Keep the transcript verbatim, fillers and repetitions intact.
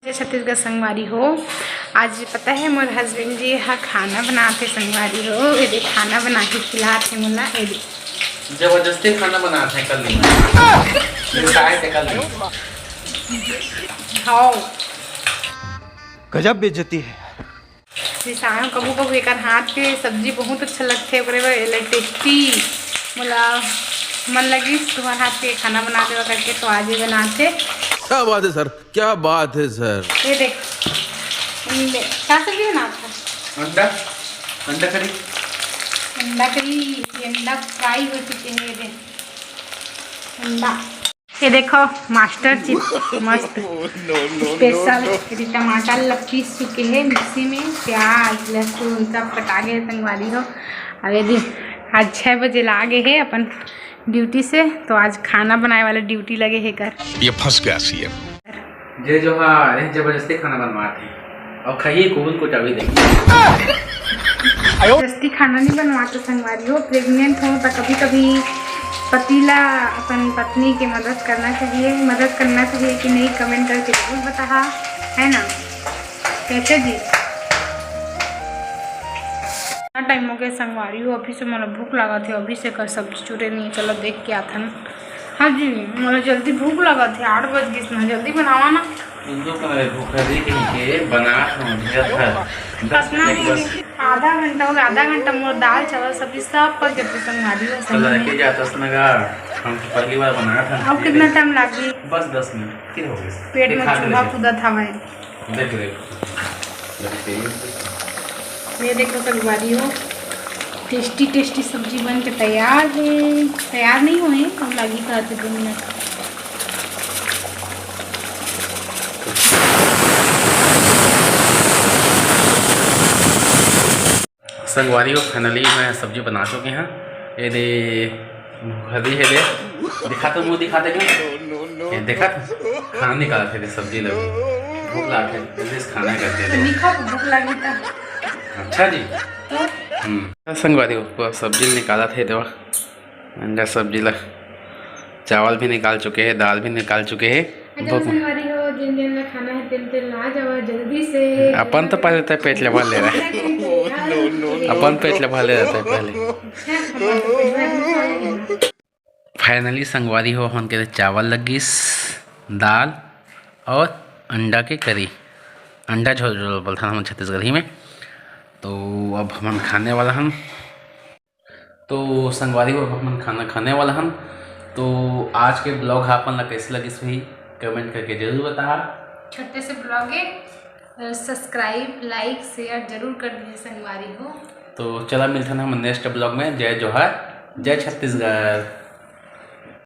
जय छत्तीसगढ़ संगवारी हो। आज पता है मोर हस्बैंड जी हा खाना बनाथे संगवारी हो। ये दे खाना बना के खिलाथे मोला। ये दे जबरदस्ती खाना बनाथे कर ली। ये साय ते कर ली। हाँ। गजब बेइज्जती है। जैसे कभू कभू एकर हाथ के सब्जी बहुत अच्छा लगथे, ओकरे बर एला टेस्टी मोला मन लगिस तुम्हार हाथ के खाना बना देवा करके, तो आज ये बनाथे। क्या बात है सर, क्या बात है सर। ये देख, ये का सब्जी बनाथा? अंडा, अंडा करी। अंडा करी, अंडा फ्राई हो चुके हैं। ये देख, अंडा। ये देखो मास्टर चिप मस्त स्पेशल। ये टमाटर ला पीस चुके हैं मिक्सी में, प्याज लहसुन सब कटा गए संगवारी हो। अब ये दे आज छः बजे ला गए है अपन ड्यूटी से, तो आज खाना बनाए वाला ड्यूटी लगे है कर। ये फंस गया सीएम। जय जोहार। ये जबरदस्ती खाना बनवाथे और खाइए कुबुन को चाबी देंगे। जबरदस्ती खाना नहीं बनवाते संगवारी हो। प्रेग्नेंट हो तो कभी कभी पति ला अपन पत्नी के मदद करना चाहिए। मदद करना चाहिए कि नहीं, कमेंट करके जरूर बताहा, है ना? कैसे जी? टाइम हो गया संगवारी हो, अभी से मोला भूख लागत है, अभी से कर सब्जी चुरे नहीं है। चलो देख के आथन। हाँ जी, मोला जल्दी भूख लागत है, आठ बज गइस ना, जल्दी बनावा ना। इनको तो मेरे भूख लगी थी के बना खाऊं, धीरज धर। दस कतना मिनट बस। आधा घंटा हो गया, आधा घंटा मोर दाल चावल सब्जी सब पक गए थे संगवारी हो, तो सही में। लड़के जाता उसने कहा, हम तो पहली बार बनाया था। अब कितना टाइम लागी? बस दस मिनट, फिर हो गया। पेट फिर में खा के चूहा लेंगे। कूदा था भाई। देख, देख। ये देखो संगवारी हो, टेस्टी टेस्टी सब्जी बन के तैयार है। तैयार नहीं हुए, अब लागी कहते दो मिनट। संगवारी हो, finally मैं सब्जी बना चुके हैं। ये दे, भुखरी है दे, दिखा तो, मुंह दिखा दे क्या? ये देखा था? खाना निकाल थे दे सब्जी लगे, भूख लाग है, जल्दी से खाना करते हैं। नहीं खाओ, भूख लगी था। अच्छा जी। तो? हम्म। संगवारी हो, सब्जी निकाला थे देवा, अंडा सब्जी ला, चावल भी निकाल चुके हैं, दाल भी निकाल चुके हैं। अच्छा, भूख संगवारी हो, जिन जिन ला खाना है, तेन तेन ला जावा जल्दी से। अपन तो पहले तय पेट ले भर ले रहा है। अपन पेट ले भर ले रहता है पहले। Finally संगवारी हो, हमन के चावल लगिस, दाल और अंडा के करी, अंडा झोल झोल बोलथन हमन छत्तीसगढ़ी में। तो अब हमन खाने वाला हन। तो संगवारी हो, हमन खाना खाने वाला हन। तो आज के vlog ह अपन ला कैसे लगिस होही, comment करके जरूर बताहा। छोटे से vlog है, subscribe, like, share जरूर कर दीजिए संगवारी हो। तो चला मिलथन हम next vlog में। जय जोहार, जय छत्तीसगढ़।